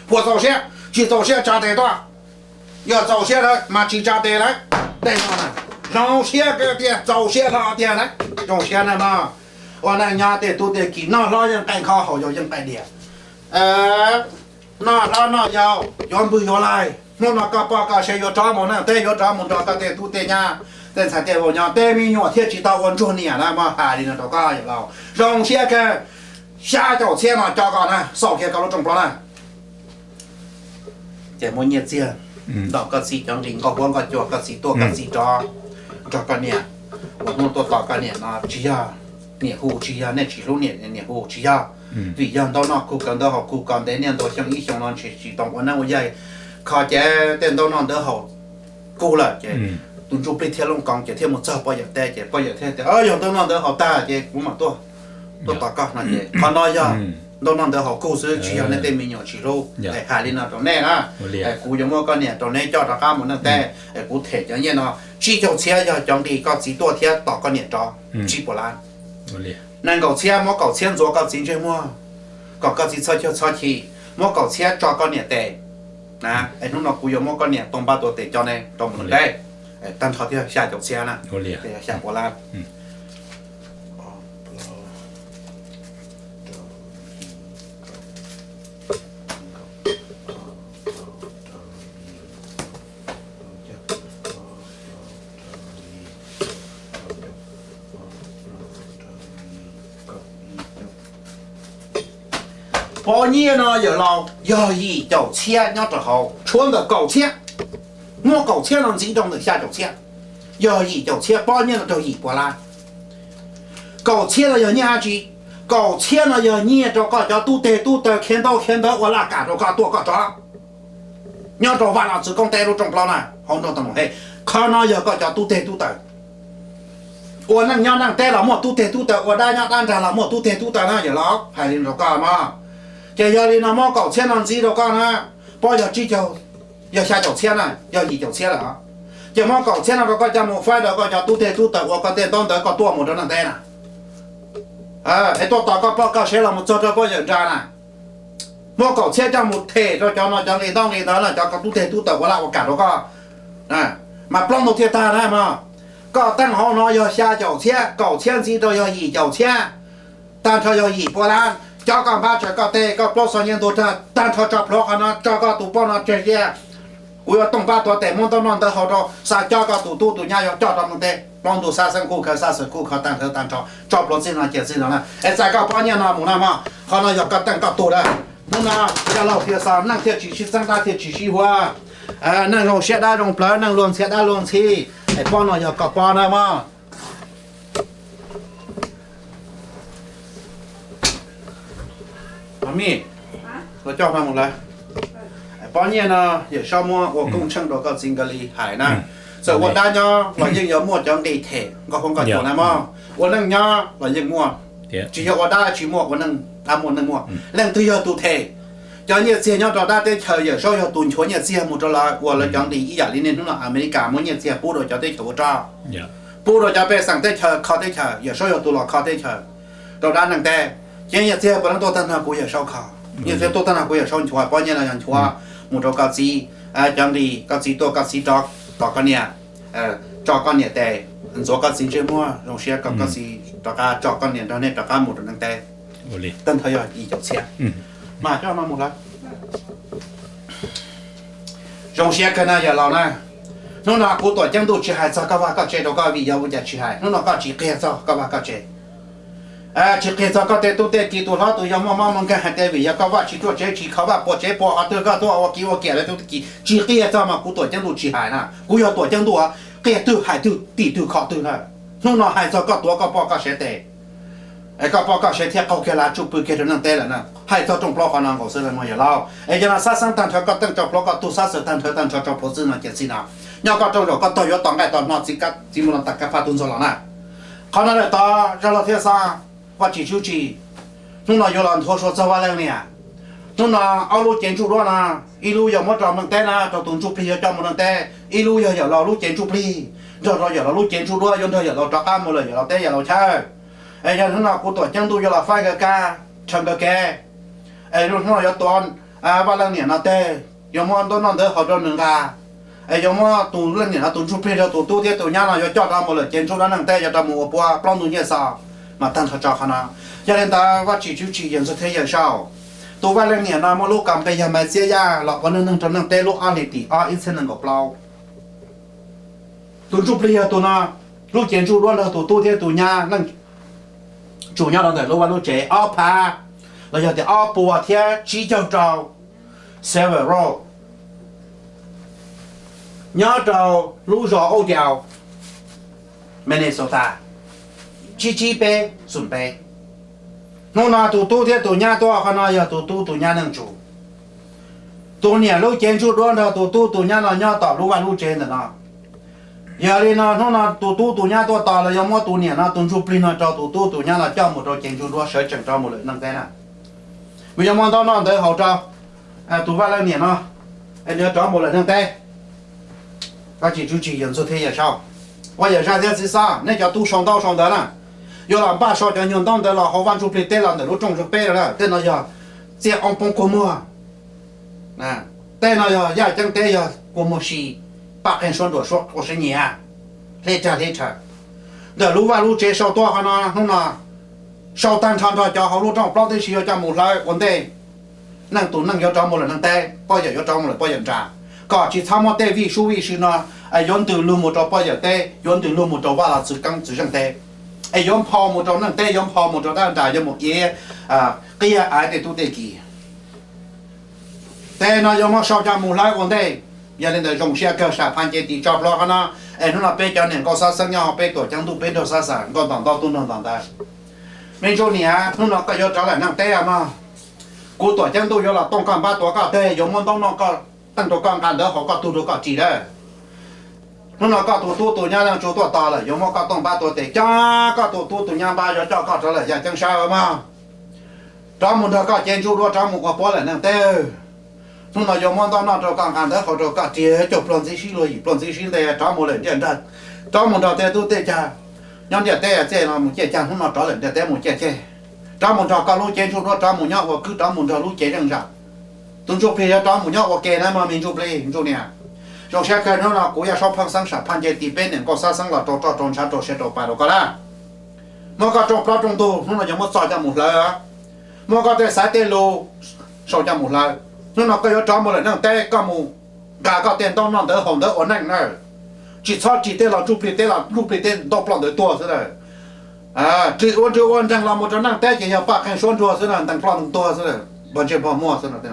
Puas txaus siab? Tsis txaus siab tsa tes tuaj. Yog txaus siab lawm mas tsis tsa tes lawm. Tej no na, zoo siab kawg tiag, txaus siab hlo tiag na. Zoo siab na mog. Ua neej nyob tej tub tej ki noj hlob yeej qe nkho, haus yau yeej qe diav. Noj hlob noj yau, yuav npwg yuav laig, hnub no koj poj koj sev yuav rov mus neej teb, yuav rov mus nrog koj tej tub tej nyab, tej ntxhais tej vauv nyob, tej me nyuam thiaj tsis tau ua ntsuag niam na mog. Hais li no rau koj yawm laus, zoo siab kawg. Xya caum txhiab no coj koj na, xauj kiag koj lub rooj plaub na. Ces muab nyiaj txiag ntaus koj txiv cov nqi nkauj huab nkauj cua, koj txiv tuaj koj txiv rov nrog koj niam ua hnub tuaj tos koj niam no, tsis yog niam hu, tsis yog nej tsis hlub niam, niam hu tsis yog, vim yog ntaub noj kug kaw ntawv haus kug kaw ntev niaj ntau xyoo ib xyoos no ntshe tsis tau ua neeb ua yaig, kho ces tej ntaub noj ntawv haus kug lawm ces tus ntsuj plig thiaj lub koos ces thiaj mus txog poj yawm teb ces poj yawm thiaj tias, yog ntaub noj ntawv haus tag ces kuv mam tuaj, tuaj tos koj no ces qhov no yog ntaub noj ntawv haus kug xwb, tsis yog nej tej me nyuam tsis hlub. Es hais li no rau nej na, es kuv yuav muab koj niam rau neb coj rov qab mus neej teb, es kuv them cov nyiaj no, tsib caug txhiab yog cov nqi koj txiv tuaj thiab tos koj niam rov, tsib puas lab. Nees nkaum txhiab, muab kaum txhiab ntxuav koj txiv ntsej muag, kom koj txiv txhob chaw txhob chim, muab kaum txhiab tso koj niam tes na. Es hnub no kuv yuav muab koj niam tau npab tuav tes coj nej rau mus neej teb, tag nrho thiaj xya caum txhiab na, xya puas lab. Pob nyiaj no yawm laus yog yim caum txhiab nyob rau hauv tshuav ntawm kaum txhiab. Muab kaum txhiab no ntxiv rau ntawm xya caum txhiab, yog yim caum txhiab, pob nyiaj no raug yim puas lab. Kaum txhiab no yog nyiaj dab tsi? Kaum txhiab no yog nyiaj rau koj cov tub teg tub taw khiav ntaub khiav ntawv ua laj kam rau koj tuaj koj rov nyob rau vaj no txwv koob teb lub rooj plaub na, hauv nroog Tau Nus He. Qhov no yog koj cov tub teg tub taw. Ua neej nyob neej teb los muaj tub teg tub taw, ua dab nyob dab nrag los muaj tub teg tub taw na yawm laus, hais li rau koj mog. Ces yog li no muab kaum txhiab no ntxiv rau koj na, pob yog tsib caug, yog xya caum txhiab na, yog yim caum txhiab lawm. Ces muab kaum txhiab no rau koj coj mus faib rau koj cov tub teg tub taw ua koj tej ntaub ntawv koj tuaj mus rau neej teb na. Es tuaj tos koj poj koj sev los mus txog rau poj yawm nrad na. Muab kaum txhiab coj mus them rau cov no cov nqi ntaub nqi ntawv no, cov tub teg tub taw ua laj ua kam rau koj, mas plaub ntug thiaj tag na mog. Koj teej hauv no yog xya caum txhiab, kaum txhiab ntxiv rau yog yim caum txhiab, tag nrho yog yim puas lab. Coj koj npab tsawv koj tej, koj plaub xo nyiaj ntuag rag, tag nrho tso plhuav qhov no, tso koj tus poj no tseg sia. Kuv yuav tooj pab tuav tes muab ntaub noj ntawv haus rau, xa coj koj tus tub tus nyab yuav coj rau mus tej plaub ntug, xa xeeb kuj khaws, xa xwm kuj khaws, tag nrho tag nrho tso plhuav txij no ces txij no na. Es txais koj pob nyiaj no mus na mog. Qhov no yog koj teej koj tug na. Hnub no yog laug thiaj xav, neej thiaj tsis sib txeeb, dab thiaj tsis sib huab. Neej zoo siab dab zoo plawv, neej luag ntxhi dab luag ntxhi. Es pob no yog koj pob na mog. Mij, los coj no mus lawm. Pob nyiaj no Yawm Saub muab ua koob tsheej rau koj txiv Nkaj Lis hais na. Txawm ua dab nyob los yeej yuav muaj cov nqi them nkauj huab nkauj cua na mog. Ua neej nyob los yeej muaj, tsis yog ua dab tsis muaj, ua neej dab muaj neej muaj. Leej twg yog tus them? Cov nyiaj txiag nyob rau dab teb chaws, Yawm Saub yog tus nchuav nyiaj txiag mus rau lawv ua lawv cov nqi ib yam li niaj hnub no Amelikas muab nyiaj txiag pub rau cov teb chaws ua roj, pub rau cov pej xeem teb chaws kho teb chaws, Yawm Saub yog tus los kho teb chaws rau dab neeg teb. Ces nyiaj txiag puav leej tuaj tag nrho kuv Yawm Saub kho. Nyiaj txiag tuaj tag nrho kuv Yawm Saub nchuav, pob nyiaj no yog nchuav mus rau koj txiv cov nqi, koj txiv tuaj koj txiv rov tos koj niam, tso koj niam tes, ntxuav koj txiv ntsej muag, zoo siab kom koj txiv rov qab tso koj niam nrog nej rov qab mus rau neeg teb. Tag nrho yog yim caum txhiab. Mas coj no mus lawm. Zoo siab kawg na yawm laus na. Hnub no kuv Tuam Ceeb Ntuj tsis hais txog koj vaj koj tsev rau koj vim yog ua cas tsis hais, hnub no koj tsis qhia txog koj vaj koj tsev. Tsis qhia txog koj tej tub tej ki, tus hlob tus yau muaj mob muaj nkeeg hais tias vim yog koj vaj tsis ruaj tsev tsis kho vaj, puas tsev puas qhov twg koj tuaj ua kiv ua kiam rau tub kiv, tsis qhia txog mas kuv Tuam Ceeb Ntuj tsis hais na. Kuv yog Tuam Ceeb Ntuj, qhia twg hais twg, tim twg kho twg na. Hnub no hais txog koj tuav koj poj koj sev tes, es koj poj koj sev thiaj qaug kiag lav tsuj pw kiag rau neeg teb lawm na. Hais txog rooj plaub qhov no nkaus xwb mog yawm laus. Es yog no xab xeeb tag nrho koj teej tso plhuav koj tug, xab xwm tag nrho tag nrho tso plhuav txij no ces txij no. Nyob koj rooj zaum koj tog yuav tom nqaij tom hno txiv kab txiv muaj no tas kab phaj tug ntxog los na. Qhov no lawm tod zaj laug thiaj xav, Vaj Tswv Tswv Tsim, hnub no yuav los nthuav suav txog Vaj Leej Niam. Hnub no ob lub cev ntsuj duab no, ib lub yog muab rau neeg teb na, rau tus ntsuj plig yuav coj mus neeg teb, ib lub yog yawm laus lub cev ntsuj plig, nrog rau yawm laus lub cev ntsuj duab yuav nrog yawm laus rov qab mus lawm yawm laus teb yawm laus chaw. Es yog hnub no kuv Tuam Ceeb Ntuj yuav los faib nkawd kab, ntshaw nkawd kev. Es hnub no yuav tuav Vaj leej niam no tej, yuav muab ntaub noj ntawv haus rau nws nqa, es yuav muab tus leej niam no tus ntsuj plig rau tus tub thiab tus nyab no yuav coj rov mus lawm ces ntsuj duab neej teb yuav rov mus ua pua plaub ntug nyiaj xo mas tag nrho tso qhov no. Yog li ntawd Vajtswv tsis yawm ntxwg thiab yawm saub, tus vaj leej niam no muaj lub kas npe yog Maiv Txiab Yaj los ua neej neeg rau neej teb lub ob hlis tim ob ib txhiab nees nkaum plaub. Tus ntsuj plig yog tus no, lub cev ntsuj duab nrog tus tub thiab tus nyab leej tsuas nyob rau ntawm lub vaj lub tsev ob phav los yog tias ob puas thiab tsib caug rau Silver Road, nyob rau lub zos Oakdale, Minnesota, tsib tsib peb xoom peb. Hnub no tus tub thiab tus nyab tuaj qhov no yog tus tub tus nyab neej tsuas. Tus niam lub cev ntsuj duab nrog tus tub tus nyab no nyob tom lub vaj lub tsev ntawm no. Yog li no hnub no tus tub tus nyab tuaj tos los yuav muab tus niam no tus ntsuj plig no rau tus tub tus nyab no coj mus rau cev ntsuj duab sawv tsees rov mus lawm neej teb na. Mas yuav muab ntaub noj ntawv haus rau tus vaj leej niam no, es nws rov mus lawm neej teb. Koj tsis tsuj tsis yawm ntxwg thiab yawm saub, ua yawm zaj thiab txiv xab, nej cov tub sau ntaub sau ntawv na, yuav los npaj sau cov nyuag ntaub ntawv los hauv vaj ntsuj plig teb los ntawm lub rooj zoo peb lawm. Tej no yog txiaj oob poob kua muag, tej no yog yaj ceeb teb yog kua muag si, paj qeeg suab nruam suab ua siab nyiam, hleb cag hleb tshaw. Ntawm lub vaj lub tsev sau tuaj qhov no hnub no, sau tag nrho nrog cov hauv lub rooj plaub tib si yuav coj mus hlawv ua ntej. Neej tus neej yuav rov mus lawm neej teb, poj yawm yuav rov mus lawm poj yawm nram, kom tsis txhob muaj tej vij sub vij sw no yuav ntws lug mus rau poj yawm teb, yuav ntws lug mus rau vaj los txwv keeb txwv zeej teb, es yuav nphau mus rau neej teb, yuav nphau mus rau dab nram, yuav mus iv qiab av tej tub tej ki. Tej no yuav muab sau coj mus hlawv ua ntej. Yog li ntawd zoo siab kawg, sam phaj nce tis tso plhuav qhov no. Es hnub no peb cov niam nkauj xab xeeb nyob hauv peb tuam ceeb ntuj peb nrog xab xav nkauj ntom ntau tub nrog ntom ntawd. Me ntsuj niam, hnub no koj yuav rov lawm neej teb mog. Kuv tuam ceeb ntuj yuav los tooj koj npab tuav koj teg, yuav muab ntaub noj koj teej rau koj nqa ntawv haus koj tug rau koj ris lawm. Hnub no koj tus tub tus nyab leej tsuas tuaj tos lawm, yuav muab koj tooj npab tuav tes coj koj tus tub tus nyab npab, yuav coj koj rov lawm yaj ceeb sab mog. Rov mus nrog koj cev ntsuj duab rov mus ua puab lawm neej teb. Hnub no yuav muab ntaub noj rau koj nqa ntawv haus rau koj ris, coj pluag ntxib sib luag yim pluag ntxib sib nte rov mus lawm ntiaj, rov mus nrog tej tub tej cag nyob ntiaj teb txij no mus ciaj cag, hnub no rov lawm ntiaj teb mus ciaj ceg. Rov mus nrog koj lub cev ntsuj duab rov mus nyob ua kwv, rov mus nrog lub cev zeej zam, tus ntsuj plig yuav rov mus nyob ua ke na mog me ntsuj plig ntsuj niam. Zoo siab kawg, hnub no kuv Yaj Saub Pheej Xeeb sam phaj nce tis peb niam nkauj xab xeeb los rau roj rau ntshav rau siav rau pa rau koj na. Muab koj rooj plaub rooj ntug hnub no yuav muab txo coj mus hlawv. Muab koj tej xaiv tej lus sau coj mus hlawv. Hnub no koj yuav rov mus lawm neej teb, koj mus nqa koj tej ntaub noj ntawv haus ntawv ua neej na. Tsis txhob ris tej los ntsuj plig teb los ntsuj plig teb ntaub ploj ntawv tuag xwb na. Ris ua nrws ua nreeg los mus rau neej teb ces yog paj qeeg suab ntsuag xwb na, ntees ploj ntees tuag xwb, npog ntsej npog muag xwb.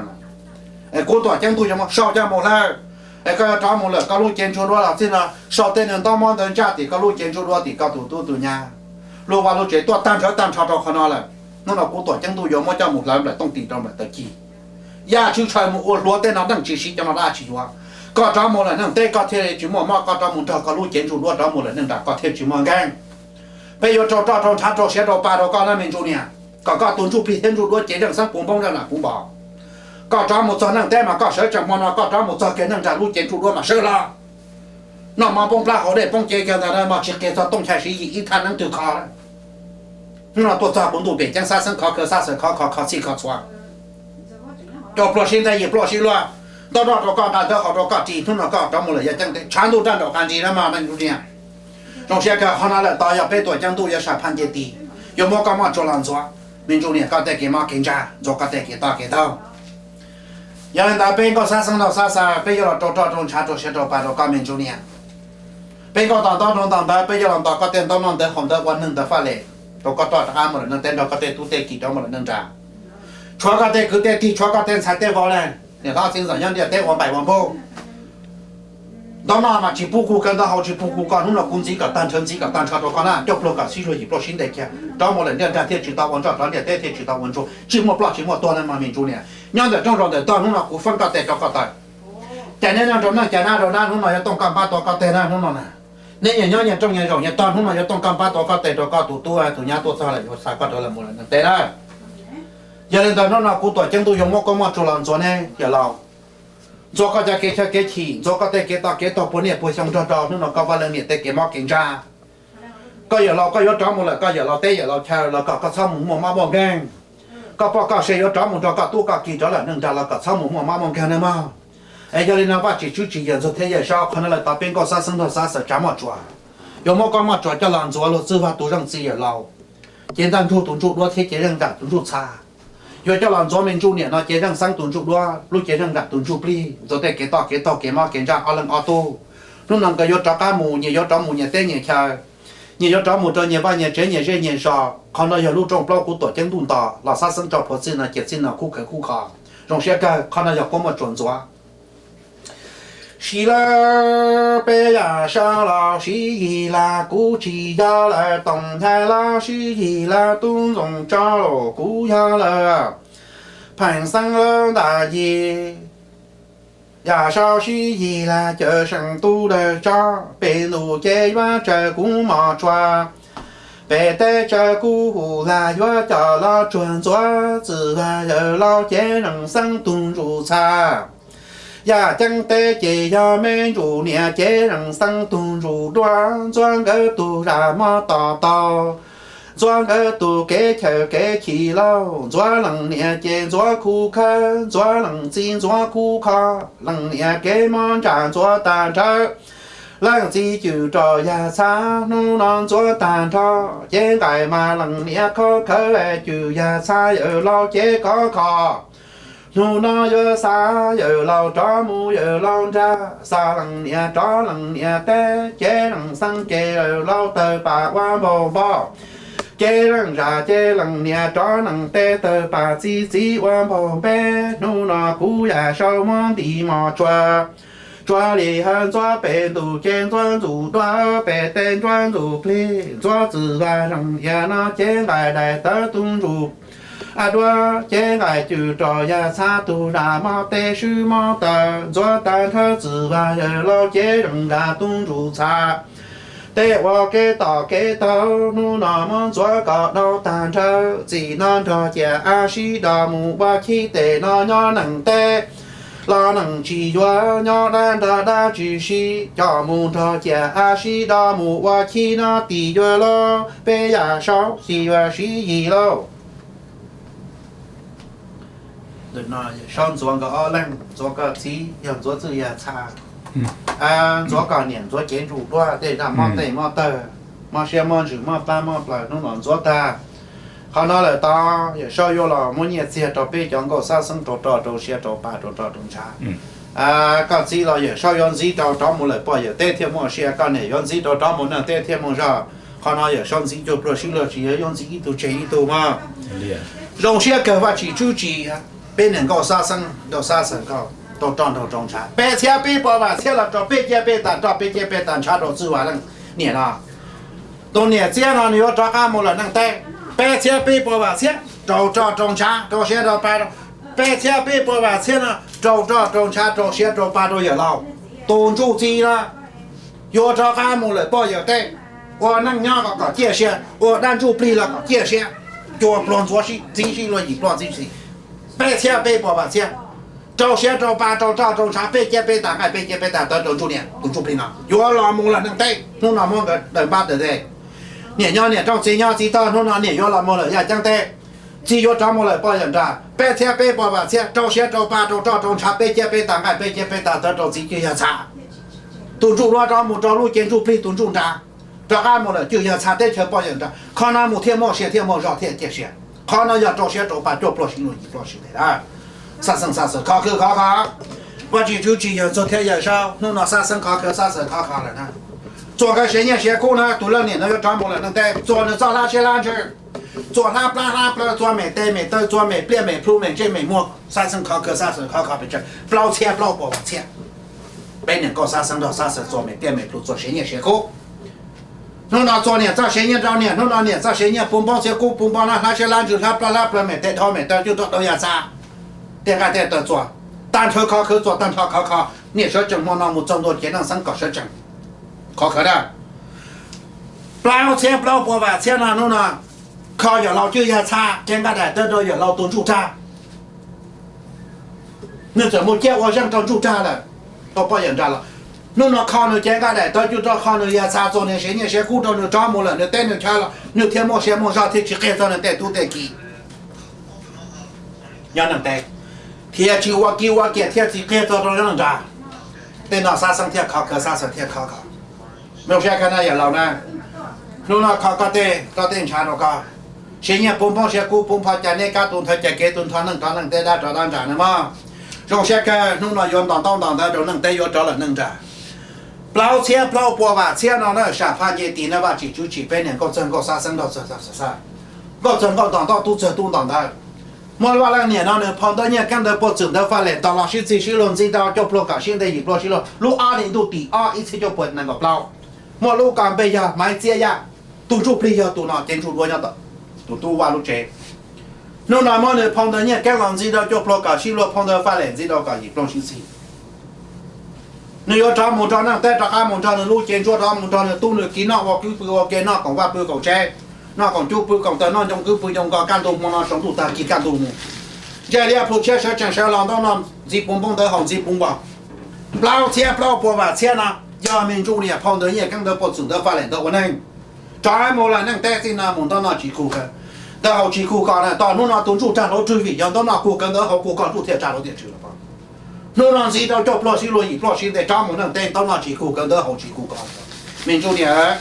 Es kuv tuam ceeb ntuj yuav muab sau coj mus hlawv. Es koj yuav rov mus lawm koj lub cev ntsuj duab los txij no, sau tej niag ntaub mob ntawv ntsaj tim koj lub cev ntsuj duab tim koj tus tub tus nyab. Lub vaj lub tsev tuaj tag nrho tag nrho rau qhov no lawm. Hnub no kuv tuam ceeb ntuj yuav muab coj mus hlawv nplaim tooj tim rau nplaim taw cig. Yaj tshwj tshaw mus ua hluav tej no neej tsis siv cov no dab tsis yuav. Koj rov mus lawm neej teb koj thiaj li tsis muaj mob, koj rov mus nrog koj lub cev ntsuj duab rov mus lawm neej nram koj thiaj tsis muaj nkeeg. Peb yuav rau roj rau ntshav rau siav rau pa rau koj na me ntsuj niam, kom koj tus ntsuj plig thiab ntsuj duab cev zeej xeeb puv npoob nrog nram puv npos. Koj rov mus txog neej teb mas koj sawv tsees hmo no, koj rov mus txog kiag neej nram lub cev ntsuj duab mas sawv los. Noj mov poob plab haus dej poob cev kiag ntag na mog, tsis qias txog tooj chai siv yim ib thaj neeb twg kho. Hnub no tuaj txog kuv ntuj pem ceeb xab xeeb khov khaws xab xeeb khov kho kho txhij kho txhua. Cov pluaj sib ntev yim pluaj sib luag, ntaub noj rau koj nqa ntawv haus rau koj ris, hnub no koj rov mus lawm yaj ceeb teb tshav ntuj nraj nraum qab ntsis na mog me ntsuj niam. Zoo siab kawg, qhov no lawm tod yog peb tuam ceeb ntuj yuav sam phaj nce tis, yuav muab koj moj tsuas los ntxuav. Me ntsuj niam, koj tej kev mob kev ntsaj ntxuav koj tej kev toj kev taug. Yog li ntawd peb nkauj xab xeeb nraug xab xa peb yuav los rau roj rau ntshav rau siav rau pa rau koj me ntsuj niam. Peb nkauj ntaus ntaub ntaus ntawv, peb yuav los ntaus koj tej ntaub noj ntawv haus ntawv ua neeg ntawv faj lem rau koj rov qab mus lawm neej teb, nrog koj tej tub tej ki rov mus lawm neej nram. Tshuav koj tej kwv tej tij, tshuav koj tej ntxhais tej vauv na, niam hlob txiv ntxawm nyob ntiaj teb ua npaim ua npug. Ntaub noj mas tsis pub kuv kawg, ntaub haus tsis pub kuv koj, hnub no kuv ntxiv kom tag nrho, ntxiv kom tag nrho rau koj na, coj pluag kom sib luag yim pluag sib ntev kiag, rov mus lawm ntiaj teb tsis tau ua nroj, rov ntiaj teb thiaj tsis tau ua ntsuag, tsis muaj ploj tsis muaj tuag na mog me ntsuj niam. Nyob ntawm rooj zaum ntawm tog, hnub no kuv feeb koj tes rau koj taw. Cas neb nyob rau neej cas nab rau nab, hnub no yuav tooj koj npab tuav koj teg na hnub no na. Neb nyias nyob nyias rooj nyias zaum nyias tog, hnub no yuav tooj koj npab tuav koj tes rau koj tus tub tus nyab tuaj txog lawm, yuav xa koj rov lawm mus lawm neej teb na. Yog li ntawd hnub no kuv tuam ceeb ntuj yuav muab koj moj tsuas los ntxuav neb yawm laus, ntxuav koj cov kev chaw kev chim, ntxuav koj tej kev toj kev taug puag niaj puag xyoo nrog rau hnub no koj vaj leej niam tej kev mob kev ntsaj. Koj yawm laus koj yuav rov mus lawm koj yawm laus teb yawm laus chaw los kom koj txhob mus muaj mob muaj nkeeg. Koj poj koj sev yuav rov mus nrog koj tub koj ki rov lawm neej nrag los kom txhob mus muaj mob muaj nkeeg nawb mog. Es yog li no Vajtswv tshwj chim yawm ntxwg thiab yawm saub, qhov no lawm tau peb nkauj Xab Xeeb nrog Xab Xeem tsav moj tsuas, yuav muab koj moj tsuas coj los ntxuav luag txwj vaj tus zeej txiv yawm laus, cev ntaj ntsug tus ntsuj duab thiab cev zeej nram tus ntsuj txha. Yuav coj los ntxuav me ntsuj niam no cev zeej xeeb tus ntsuj duab, lub cev zeej nram tus ntsuj plig, ntxuav tej kev toj kev taug kev mob kev ntsaj ob leeg ob tug. Hnub no nkawd yuav rov qab mus, nyias yuav rov mus nyias teb nyias chaw, nyias yuav rov mus rau nyias vaj nyias tsev nyias zej nyias zos. Qhov no yog lub rooj plaub kuv tuam ceeb ntuj ntos los Xab Xeeb tso plhuav txij no ces txij no khub khawv khub kho. Zoo siab kawg, qhov no yog kua muaj tsuas ntxuav. Siv lawm peb yam saub los siv yig las, kuv tsis yog lawm, Toom Nchai los siv yig las, Tub Ntxoov Tso los kuv yog lawm, Pheej Xeeb lawm ntam yig. Yam saub siv yig las, Cawm Seej tub dawb tso, pem ntuj ces yuav tsaws kuv mos tsuas, pem teb tsaws kuv hu las, yuav coj los tsuag ntxuav txwj vaj yawm laus cev zeej xeeb tug ntsuj txha. Yaj ceeb teb ces yog me ntsuj niam cev zeej xeeb tug ntsuj duab, ntxuav nkawd tug zaj mob to taug, ntxuav nkawd tug kev chaw kev chim lauj, ntxuav leej niam ces ntxuav khub khawv, ntxuav leej txiv ntxuav khub kho, leej niam kev mob ntsaj ntxuav tag nrho. Leej txiv cwm rau yaj txha, hnub no ntxuav tag nrho, cev nqaij mas leej niam khov khawv cwm yaj txha yawm laus cev khov kho. Hnub no yuav xa yawm laus rov mus yawm laus nram, xa leej niam rov leej niam teb, cev leej xeeb ces yawm laus tawg pam ua npaug npog, cev leej zaj ces leej niam rov leej teb tawg pam txi txiv ua npaug npe. Hnub no kuv yaj saub muab nti mos tsuas, tsuas li hawv ntxuav pem ntuj ces ntxuav ntxuj duab, pem teb ntxuav ntxuj plig, ntxuav txwj vaj zeej yam no cev nqaij daim tawv tug ntsuj a duab, cev nqaij cwm rau yaj txha tug zaj mob teb swb mob taw, ntxuav tag nrho txwj vaj yawm laus cev zeej zaj tug ntsuj txha. Tej ua kev toj kev taug hnub no muab ntxuav kom dhau tag nrho, txij no nrog ciam av sib do mus ua chib, tej no nyob neeg teb los neeg tsis yuav, nyob dab nrog dab tsis sib, coj mus nrog ciam av sib do mus ua chib no tim yuav lauj, peb yaj saub tsis yuav siv yig lauj. Ntawm no saub ntxuav nkawd ob leeg, ntxuav koj txiv yog ntxuav txwj yaj txha, ntxuav koj niam ntxuav cev ntsuj duab, tej zaj mob tej mob tawg, mob siab mob ntsws mob plab mob plaws hnub no ntxuav tag. Qhov no lawm tod yawm saub yuav los muab nyiaj txiag rau peb cov nkauj Xab Xeeb rau roj rau siab rau pa rau roj rau ntshav. Koj txiv los yawm saub yuav ntxiv rau rov mus lawm poj yawm teb thiaj muaj sia, koj niam yuav ntxiv rau rov mus neeg teb thiaj muaj zog. Qhov no yawm saub ntxiv cuag pluag sib luag tsis yog yuav ntxiv ib tug tseg ib tug mog. Zoo siab kawg Vajtswv tshwj chim peb niam nkauj Xab Xeeb rau Xab Xeem Khau rau roj rau rau ntshav, peb txhiab peb puas vam txhiab los rau peb ciab peb tag roj peb ciab peb tag ntshav rau txwj vaj leej niam no. Tus niam txiab no nws yuav rov qab mus lawm neeg teb, peb txhiab peb puas vam txhiab rau roj rau ntshav rau siab rau pa, peb txhiab peb puas vam txhiab no rau roj rau ntshav rau siab rau pa rau yawm laus. Tus ntsuj txiv no yuav rov qab mus lawm poj yawm teb, ua neej nyob los kom ciaj sia, ua dab ntsuj plig los kom ciaj sia, cua pluag ntxuav sib txiv sib luag yim pluaj txiv txiv. Peb txhiab peb puas vam txhiab rau siab rau pa rau roj rau ntshav, peb ciab peb tag nqaij peb ciab peb tag tawv rau ntsuj niam tus ntsuj plig no yuav los mus lawm neeg teb, hnub no muab nkawd daws npab daws tes. Niam nyob niam rooj txiv nyob txiv tog, hnub no niam yuav los mus lawm yaj ceeb teb, txiv yuav rov mus lawm poj yawm nram, peb txhiab peb puas vam txhiab rau siab rau pa rau roj rau ntshav, peb ciab peb tag nqaij peb ciab peb tag tawv rau txiv cwj yawg txha. Tus ntsuj duab rov mus rau lub cev ntsuj plig tus ntsuj nram, rov qab mus lawm cwj yawg txha teb chaws poj yawm nram. Qhov no mus thiaj muaj sia thiaj muaj zog thiaj ciaj sia. Qhov no yog rau siab rau pa cuaj pluaj sib luag yim pluaj sib tes lawm. Xab Xeeb Xab Xeem khov khwv khov kho, Vajtswv tshwj chim yawm ntxwg thiab yawm saub, hnub no Xab Xeeb khov khwv Xab Xeem khov kho lawm na. Txuas nkawd siav nyiaj siav kub na, tus leej niam no yuav rov mus lawm neeg teb, txuas nws txoj hlab siab hlab ntsws, txuas hlab plab hlab plawv, txuas mem tes mem taw, txuas mem pliaj mem plhu mem ntsej mem muag. Xab Xeeb khov khwv Xab Xeem khov kho pes tsawg, plaub txhiab plaub puas vam txhiab. Peb niam nkauj Xab Xeeb nrog Xab Xeem txuas mem tiaj mem plhu txuas siav nyiaj siav kub. Hnub no txuas niam txoj siav nyiaj rau niam, hnub no niam txoj siav nyiaj puv npaub txhiab kub puv npaub na, hlab siab hlab ntsws hlab plab hlab plawv mem tes dhau mem taw cuj rau yaj txha. Tej nqaij tej taw txuas tag nrho khov khwv txuas tag nrho khov kho, niam sawv tsees hmo no mus txog ntua cev neej xeeb kom sawv tsees khov khwv na. Plaub txhiab plaub puas vam txhiab no hnub no kho yawm laus cwj yawg txha, cev nqaij daim tawv rau yawm laus tus ntsuj rag. Nws txawm mus ciaj ua zeej rau ntsuj rag lawm, rau poj yawm nram los. Hnub no kho nws cev nqaij daim tawv cuj rau kho nws yawg txha, txuas niam siav nyiaj siav kub rau nws rov mus lawm nws teb nws chaw los nws thiaj muaj sia muaj zog thiaj tsis qiag txog nws tej tub tej ki. nyob neej teb, thiaj tsis ua kiv ua kiam thiaj tsis qiag txog rau nyob neej nrag. Tej no Xab Xeeb thiaj khov kho, Xab Xeeb thiaj khov kho. Zoo siab kawg na yawm laus na, hnub no kho koj tej, koj tej ntshav rau koj, siv nyiaj pub npoob siv kub pub npho, cas neb kab tus ntawd cas kev tus nrho neej rov neej teb dab rov dab nrag na mog. Zoo siab kawg, hnub no yuav ntos ntaub ntos ntawv rau neej teb, yuav rov lawm neej nrag. Plaub txhiab plaub puas vam txhiab no na, sam phaj nce tis na, Vaj Tswv tsim peb niam nkauj txawg nkauj Xab Xeeb nrog txawg txawg Xab Xeeb, nkauj txawg nkauj ntos ntaub, tub txawg tub ntos ntawv. Muaj vaj leej niam no nws phau ntawv nyiaj keeb ntawv puag txwm ntawv faj lem ntawv los sib txig sib luag ntxiv rau cuaj pluag kaum sib ntev yim pluag sib luag lub ob hlis ntuj tim ob ib txhiab cuaj puas nees nkaum plaub. Muaj lub ko npe yog Maiv Txiab Yaj, tus ntsuj plig yog tus no, cev ntsuj duab nyob tom tus tub Vaj lub tsev. Hnub no muab nws phau ntawv nyiaj keeb los ntxiv rau cuaj pluag kaum sib luag, phau ntawv faj lem ntxiv rau kaum yim pluag sib txig. Nws yuav rov mus nrog neej teb, rov qab mus nrog nws lub cev ntsuab, rov mus nrog nws tub nws kiv noj ua kwv pw ua ke, noj koom vaj pw koom tsev, noj koom cub pw koom taw, noj ncoo kwv pw ncoo nkos, kaj ntug hmo no tsaus ntuj tag kis kaj ntug mus. Ntshe liab plhu tshiab sawv tsees sawv los ntaub no ntxiv puv npoob ntawv haus ntxiv puv npos. Plaub txhiab plaub puas vam txhiab no yog me ntsuj niam phau ntawv nyiaj keeb ntawv puag txwm ntawv faj lem ntawv ua neej. Rov mus lawm neej teb txij no mus ntaub no tsis kug kawg, ntawv haus tsis kug kawg na. Tom hnub no tus ntsuj rag hluav rwg vim yog ntaub no kug kawg ntawv haus kug kawg, ntsuj thiaj tsa hluav tiaj tsw los. Hnub no ntxiv rau cuaj pluag sib luag yim pluag sib ntev rov mus neej teb, ntaub no tsis kug kawg ntawv haus tsis kug kawg. Me ntsuj niam,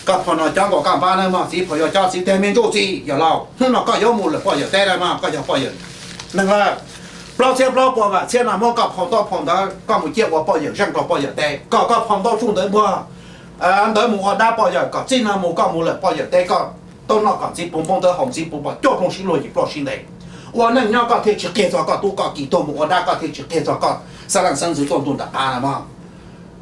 koj phau no cob nkaus koj npab na mog, txiv phau yuav cob txiv teg. Me ntsuj txiv yawm laus, hnub no koj yuav mus lawm poj yawm teb na mog, koj yog poj yawm neeg lawm. Plaub txhiab plaub puas vam txhiab no muab koj phau ntaub phau ntawv koj mus ciaj ua poj yawm zeej rau poj yawm teb, kom koj phau ntaub tsuj ntawv npuag ntawd mus ua dab poj yawm, kom txij no mus koj mus lawm poj yawm teb koj tau noj kom ntxiv puv npoob ntawv haus ntxiv puv npos, cuaj pluag sib luag yim pluag sib ntev. Ua neej nyob koj thiaj tsis qiag txog koj tub koj kiv, tuag mus ua dab koj thiaj tsis qiag txog koj xab leej xeeb ntxwv tuaj ntuj nram qab na mog.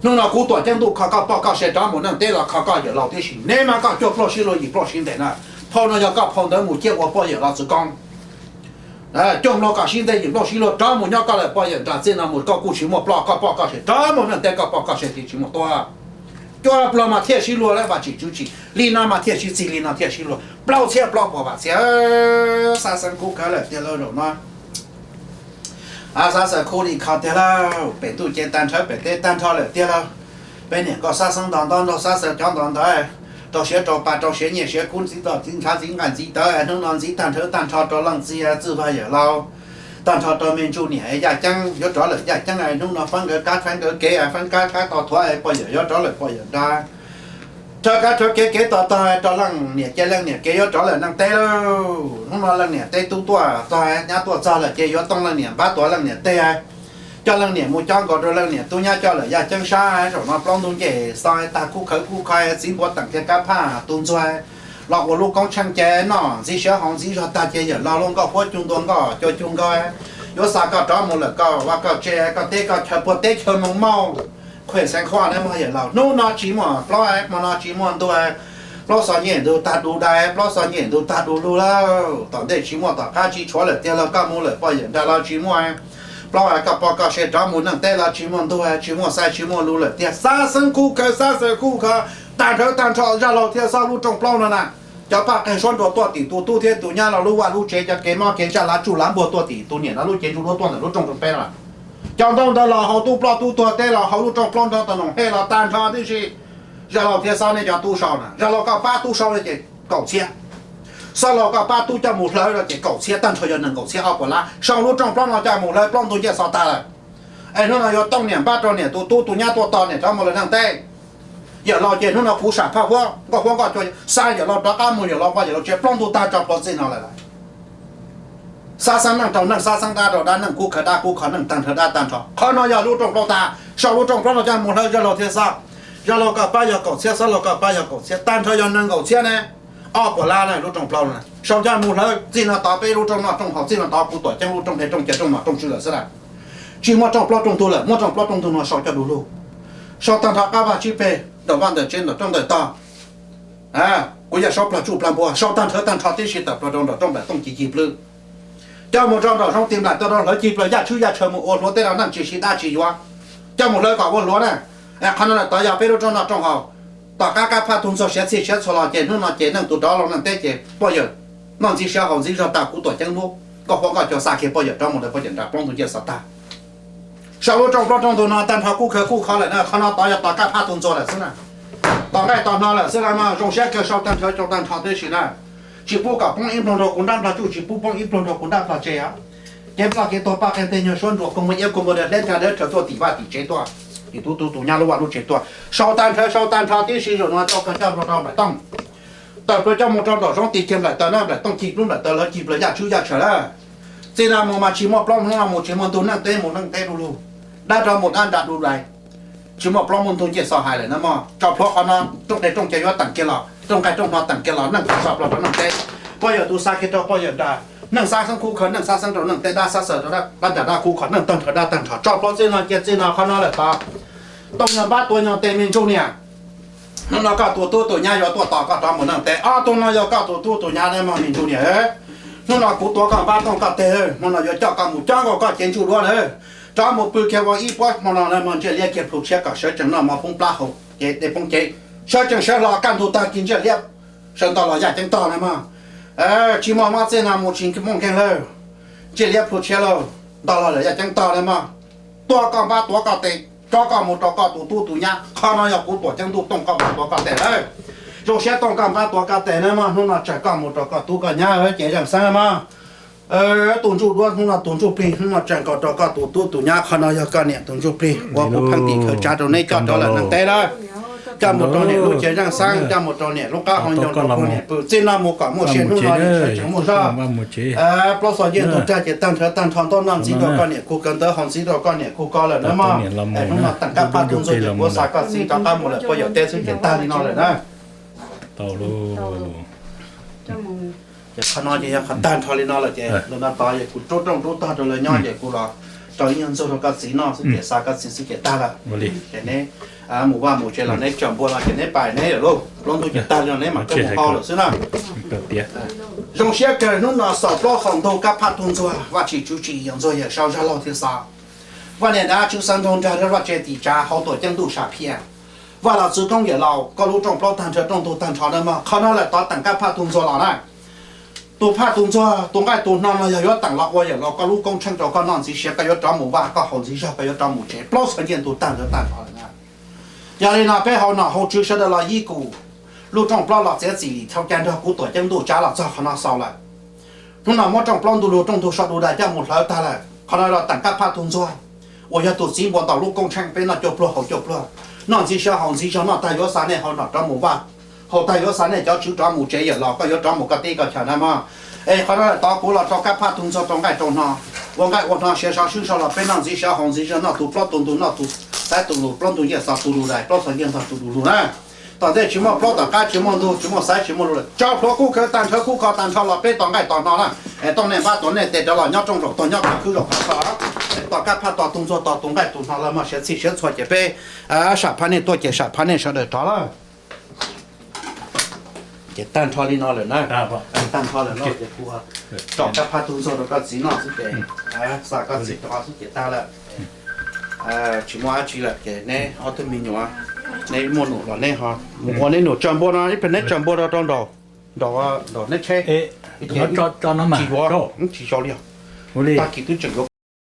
Hnub no kuv tuam ceeb ntuj kho koj poj koj sev rov mus neej teb los kho koj yawm laus tib si, neb mas koj cuaj pluag sib luag yim pluag sib ntev na. Phau no yog koj phau ntawv mus ciaj ua poj yawm los txwv koob. Cuaj pluag kom sib ntev yim pluag sib luag rov mus nyob koj lawm poj yawm nrag, txij no mus koj kuj tsis muaj ploj, koj poj koj sev rov mus neej teb koj poj koj sev thiaj tsis muaj tuag. Cuaj pluag mas thiaj sib luag lawm Vaj Tswv tsim, li no mas thiaj sib txig, li no thiaj sib luag. Plaub txhiab plaub puas vam txhiab, Xab Xeeb khub kawg lawm tiag lauj zaum no. Xab Xeeb khub li kho tiag lauj, pem ntuj ces tag nrho pem teb tag nrho lawm tiag lauj. Peb niam nkauj Xab Xeeb ntos ntaub nrog Xab Xeeb cov ntos ntawv, rau siav rau pa rau siav nyiaj siav kub ntxiv toj ntxiv ntshav ntxiv nqaij ntxiv tawv, hnub no ntxiv tag nrho tag nrho rau leej txiv txwj vaj yawm laus, tag nrho rau me ntsuj niam yaj ceeb yuav rov lawm yaj ceeb, hnub no faib nkawd kab faib nkawd kev, faib kab kab tau thuav poj yawm yuav rov lawm poj yawm nrag. Rhawv kab rhawv kev kev tog tog rau leej niam ces leej niam kev yuav rov lawm neej teb lauj. Hnub no leej niam teb tub tuaj txog nyab tuaj txog lawm ces yuav tooj leej niam npab tuav leej niam teg, coj leej niam mus cob nkaus rau leej niam tub nyab coj lawm yaj ceeb sab. Zaum no plaub ntug ncej xo tag khub khawv khub kho, txiv npua teem kiag kab phaj tus ntxuag los ua lub koob tsheej ces noj ntxiv siav haus ntxiv zog tag ces yawm laus lub nkoj huab cug ntua nkoj cua cug nkaus, yuav xa koj rov mus lawm koj vaj koj tsev koj teb koj chaw puag teb chaw Moos Mauj, Khuem Xeev Khuaj na mog yawm laus. Hnub no tsis muaj plaub, hmo no tsis muaj ntuj, plaub xo nyem ntug tag du dais, plaub xo nyem ntug tag du lug lawm. Tom ntej tsis muaj tom qab tsis tshuav lawm tiag lauj, koj mus lawm poj yawm nrag los tsis muaj, plaub koj poj koj sev rov mus neej teb los tsis muaj ntuj tsis muaj xaiv tsis muaj lug lawm tiag. Xab Xeeb khub kawg, Xab Xeeb khub kawg, tag nrho tag nrho zaj laug thiab xob lub rooj plaub no na. Cov paj qeeg suab nruas tuaj tim tus tub thiab tus nyab los lub vaj lub tsev, cov kev mob kev ntsaj lav tsuj lav npuag tuaj tim tus niam no lub cev ntsuj duab tuaj ntawm lub rooj rooj peb no. Cov ntaub ntawv los haus tub ploj tub tuag teb los haus lub rooj plaub nrog tau noom hej los tag nrho tib si. Zaj laug thiab xob nej cov tub sau na, zaj laug koj pab tub sau no ces kaum txhiab. Xob laug koj pab tub coj mus hlawv no ces kaum txhiab, tag nrho yog nees nkaum txhiab ob puas lab. Sau lub rooj plaub no coj mus hlawv plaub ntug ncej xov tag lawm. Es hnub no yuav tooj niam npab rau niam tus tub tus nyab tuaj tos niam rov mus lawm neej teb. Yawm laus ces hnub no kuv sam phaj huab nkoj huab nkoj cua xa yawm laus rov qab mus yawm laus poj yawm laus tsev plaub ntug tag tso plhuav txij no lawm. Xab Xeeb neej rau neej, Xab Xeeb dab rau dab, neej khub khaws dab khub kho, neej tag nrho dab tag nrho. Qhov no yog lub rooj plaub tag, sau lub rooj plaub no coj mus hlawv zaj laug thiab xob. Zaj laug koj pab yog kaum txhiab, xob laug koj pab yog kaum txhiab, tag nrho yog nees nkaum txhiab ne. Ob puas lab na lub rooj plaub na, sau coj mus hlawv txij no tod peb lub rooj noj rooj haus, txij no tod kuv tuam ceeb lub rooj dej rooj cawv rooj nom rooj tswv lawm xwb na. Tsis muaj rooj plaub rooj ntug lawm, muaj rooj plaub rooj ntug no sau coj du lug. Sau tag nrho qab vaj tsib peg, nraum vaj ntawm tsev, nraum rooj ntawm tog. Kuv yog sau plag tsuj plag npua, sau tag nrho tag nrho tib si tawm plaws rau nraum rooj nram tooj ci ci plwb. Coj mus rau nraum zoov ti nplaim tau rau hlawv cig plaws yaj tshwb yaj tshaw mus ua hluav teb rau neej tsis siv dab tsis yuav. Coj mus hlawv kom ua hluav na. Qhov no tod yog peb lub rooj noj rooj haus. Tom qab kab phaj tug ntxuag siav txhij siav txhua los ces hnub no ces neej tus rov los neej teb ces poj yawm noj ntxiv siav haus ntxiv zog tag kuv tuam ceeb lub nkoj huab nkoj cua xa kiag poj yawm rov mus lawm poj yawm nrag plaub ntug ncej xov tag. Sau lub rooj plaub rooj ntug no tag nrho kuj khaws kuj kho lawm na, qhov no tod yog tom kab phaj tus ntxuag lawm xwb na. Tom nqaij tom hno lawm xwb na, zoo siab kawg sau tag nrho rau tag nrho tib si na. Tsis pub kom poob ib nplog nrog kuv nrab nplog tsuj, tsis pub poob ib nplog nrog kuv nrab nplog tse os. Kev ploj kev tuag paj qe tej nyuag suab nruas kua muag iab kua muag dawb deb nrha dawb rhawv tuaj tim vaj tim tsev tuaj, tim tub tub tus nyab lub vaj lub tsev tuaj, sau tag nrho sau tag nrho tib si zaum no tau kawg coj mus rau Nplaim Tooj. Tawm plaws coj mus rau nraum zoov tig kiag Nplaim Taws na, Nplaim Tooj cig lub Nplaim Taws lawv cig plaws yaj tswb yaj tshaws lawm. Txij no mus mas tsis muaj plaub hmab no mus tsis muaj ntug neej teb mus neej teb du lug, dab rov mus dab nram du lais, tsis muaj plaub muaj ntug ncej xo hais lawm na mog. Tso plhuav qhov no, rooj qe rooj cai yuav teem kiag los, rooj nqaij rooj hno teem kiag los, neej tso plhuav rau neej teb. Poj yawm tus xa kiag rau poj yawm nrad, neej xab xeeb khub khawv neej xab xeeb rau neej teb, dab xab xaws rau dab nrad dab khub khawv neej tag nrho dab tag nrho. Tso plhuav txij no cia txij no qhov no lawm tod, tooj nyog npab tuav nyog tes me ntsuj niam. Hnub no koj tus tub tus nyab yuav tuaj tos koj rov mus neej teb. Ob tug no yog koj tus tub tus nyab na mog me ntsuj niam. Hnub no kuv tuav koj npab tooj koj tes, hmo no yuav coj koj mus cob nkaus koj cev ntsuj duav lawm, rov mus pw kiag ua ib puab hmo no na mog. Ntsej liab kiag plhu tshiab kom sawv tsees noj mov poob plab haus cev dej poob cev, sawv tsees sawv hlo kaj ntug tag kis ntsej liab sawv ntog los yaj ceeb tog na mog. Tsis muaj mob txij no mus tsis muaj nkeeg lawm. Ntsej liab plhu tshiab lawm, ntog los lawm yaj ceeb tog na mog. Tuav koj npab tuav koj tes, tso koj mus rau koj tus tub tus nyab. Qhov no yog kuv tuam ceeb ntuj tooj koj npab tuav koj tes lawm. Zoo siab tooj koj npab tuav koj tes na mog. Hnub no tsawg koj mus rau koj tub koj nyab ces zeej xeeb mog. Tus ntsuj duab hnub no tus ntsuj plig hnub no tsawg nkaus rau koj tus tub tus nyab. Qhov no yog koj niam tus ntsuj plig uas kuv pheej tim khawv tsav rau neb coj rov lawm neej teb lawm. Coj mus rau niam lub cev zeej xeeb, coj mus rau niam lub qab hau ncoo rau pog niam pw. Txij no mus kom muaj sia hnub no sawv tsees muaj zog. Plaub xo ncej ntug rag ces tag nrho tag nrho ntaub noj ntxiv rau koj niam kuv ko ntawd haus ntxiv rau koj niam kuv ko lawm na mog. Hnub no teem kab phaj tug ntxuag ces kuv xa koj txiv rov qab mus lawm pog yawm teb xwb ces tag li no lawm na. Tau lauj. Ces qhov no ces yog qhov tag nrho li no lawm ces ntawm no tod es kuv rub rooj rub tog rau lawv nyob ces kuv los rau ib nyuag ntxuag rau koj txiv noj xwb ces xa koj txiv xwb ces tag lawm. Ces neb mus vaj mus tsev los neb tsaws npua los ces neb pais neb lawm lauj. Plaub ntug ces tag li no neb mam coj mus hau lawm xwb na. Zoo siab kawg hnub no xaus plaub xaus ntug kab phaj tug ntxuag Vaj Tswv Tswv Tsim Yawm Ntxuag Yawm Saub Zaj Laug Thiab Xav. Vaj Niam Dab Tswv Xeeb Nroog Nrag Rog Vaj Tse Tim Tsav Hauv Tuam Ceeb Ntuj Sam Phiaj. Vaj Los Txwv Koob Yawm Laus Koj Lub Rooj Plaub Tag Nrho Rooj Ntug Tag Nrho na mog. Qhov no lawm tod teem kab phaj tug ntxuag los na. Tus phaj tus ntxuag tus nqaij tus hno no yog yuav teem los ua Yawm Laus Koj Lub Koob Tsheej rau koj noj ntxiv siav, koj yuav rov mus vaj, koj haus ntxiv zog, koj yuav rov mus tsev, plaub xyoo ncej ntug tag nrho tag nrho lawm na. Yog li no peb hauv nom hauv tswv sawv daws los ib kum, lub rooj plaub los txiav txim li thau cai nrog kuv Tuam Ceeb Ntuj Tsav los txog qhov no xaus lawm. Hnub no muab rooj plaub ntug lug rooj ntug so du dais coj mus hlawv tag lawm. Qhov no los teem kab phaj tug ntxuag uas yog tus txiv npua ntaus lub koob tsheej, peb noj cuaj pluag haus cuaj pluag, noj ntxiv siav haus ntxiv zog, noj tag yuav xa nej hauv nom rov mus vaj, haus tag yuav xa nej cov tswv rov mus tsev, Yawm Laus koj yuav rov mus koj teb koj chaw na mog. Es qhov no lawm tod kuv los rau kab phaj tug ntxuag rau nqaij rau hno, ua nqaij ua hno siav sov swb sov los peb noj ntxiv siav haus ntxiv zog, noj tus plaub tus ntug, noj tus xaiv tus lug, plaub ntug ncej xov tus lug dais, plaub xyoo ncej ntog tus lug lug na. Tom ntej tsis muaj plaub tom qab tsis muaj ntug tsis muaj xaiv tsis muaj lug lawm, tso plhuav kub khawv tag nrho kub kho tag nrho los peb tos nqaij tos hno na. Es tooj nej npab tuav nej tes rov los nyob rooj zaum tog nyob kom khwb zaum kom kho. Tos kab phaj tos tug ntxuag tos tus nqaij tus hno los mog, siav txhij siav txhua ces peb sam phaj nej tuaj ces sam phaj nej sawv daws rov lawm. Ces tag nrho li no lawm na. Tag nrho lawm no ces kuv tso kab phaj tug ntxuag rau koj txiv noj xwb ces, xa koj txiv rov xwb ces tag lawm. Tsis muaj dab tsi lawm ces neb ob tug me nyuam, neb muaj num los neb ho mus ua neb num tsaws npua no, ib pliag neb tsaws npua rau rau nraum, nraum neb tsheb. Tsis yuav, tsis zoo li os. Tag kis twb tseem yuav